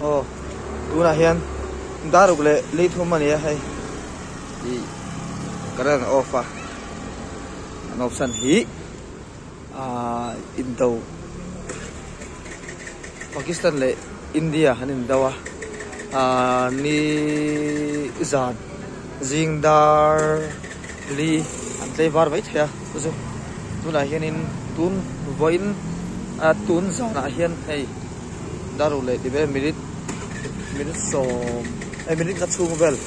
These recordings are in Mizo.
Aw tunah hian daruk leh lei thum a ni a hei ih current a off a an off chhan hi ahh indo Pakistan leh India an indo a ahh ni zan zing dar li an tlei var mai thei a chu chu tunah hianin tun vawiin ah tun zanah hian hei. Daru leh ti vel minute minute sawm eh minute nga chhung vel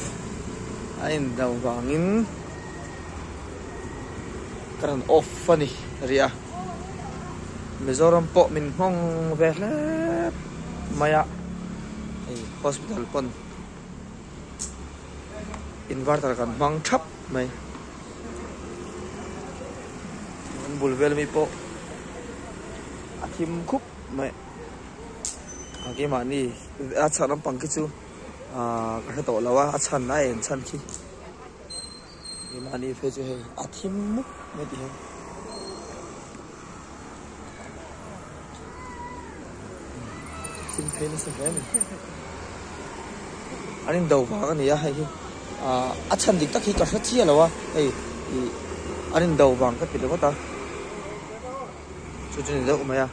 a in do vangin ka rawn off a ni rih a Mizoram pawh min nghawng ve hle mai a hei hospital pawn inverter kan hmang thap mai an bul vel ami pawh a thim khup. Mai a keimahni a chhak lampang khi chu ahh ka hre tawh lo a a chhan a en chhan khi keimahni phei chu hei a thim mup mai ti hian. Thim phei nasa hle a ni an in do vang a ni a hei hi ahh a chhan dik tak hi ka hre chiah lo a hei ih an in do vang ka ti ringawt a. Chu chu ni deuh mai a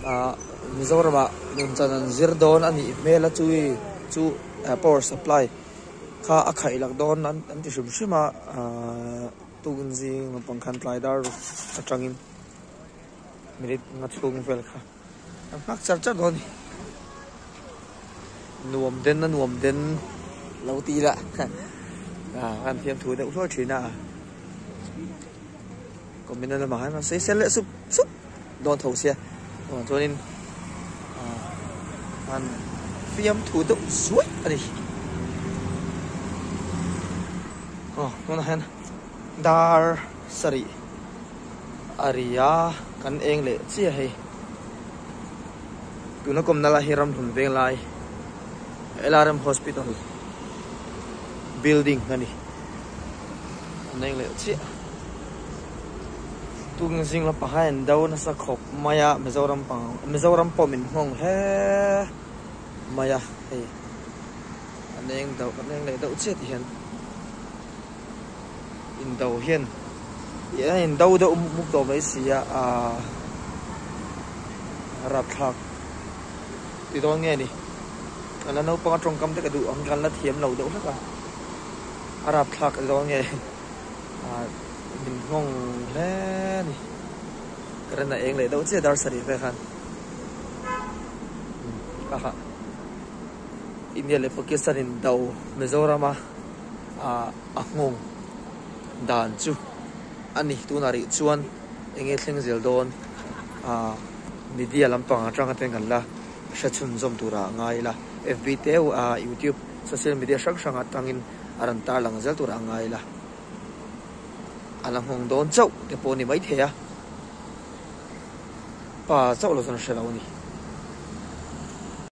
ah Mizoram ah nunchan an zir dawn a nih hmel a chui chu power supply kha a khaih lak dawn an an ti hrim hrim a ahh tun zing naupang khan tlai dar atangin minute nga chhung vel kha an nghak char char dawn a ni nuam den a nuam den lo ti ila ah kan fiamthu deuh hluai thin a. Comment lamah hian an sawi sel leh sup sup dawn tho sia chuvang chuanin ah an fiamthu deuh zuaih a ni aw tunah hian dar sarih a ri a kan eng leh chiah hei tuna kawmna lai hi ramhlun veng lai L R M hospital building a ni. An eng leh chiah. Tung zing lampang hian an do nasa khawp mai a, Mizoram pang Mizoram pawh min nghawng hle mai a hei an eng do an eng leh deuh chiah ti hian indo hian ih a in do deuh mup mup tawh mai si a aaa rapthlak ti dawn nge ni kan la naupang a tawngkam te ka duh ang kan la thiam lo deuh hlek a. A rapthlak a zawng nge ah min nghawng hle a ni current a eng leh deuh chiah dar sarih vel khan ka hah India leh Pakistan in do Mizoram a ah a nghawng dan chu a ni tunah rih chuan eng nge thleng zel dawn ah media lampang atanga ten kan la hre chhunzawm turah a ngai ila F B te ah YouTube. Social media hrang hrang atangin a rawn tarlang zel tur a ngai la. A la nghawng dawn chauh te pawh a ni maithei a. Pa chauh lo chuan a hre lo a ni.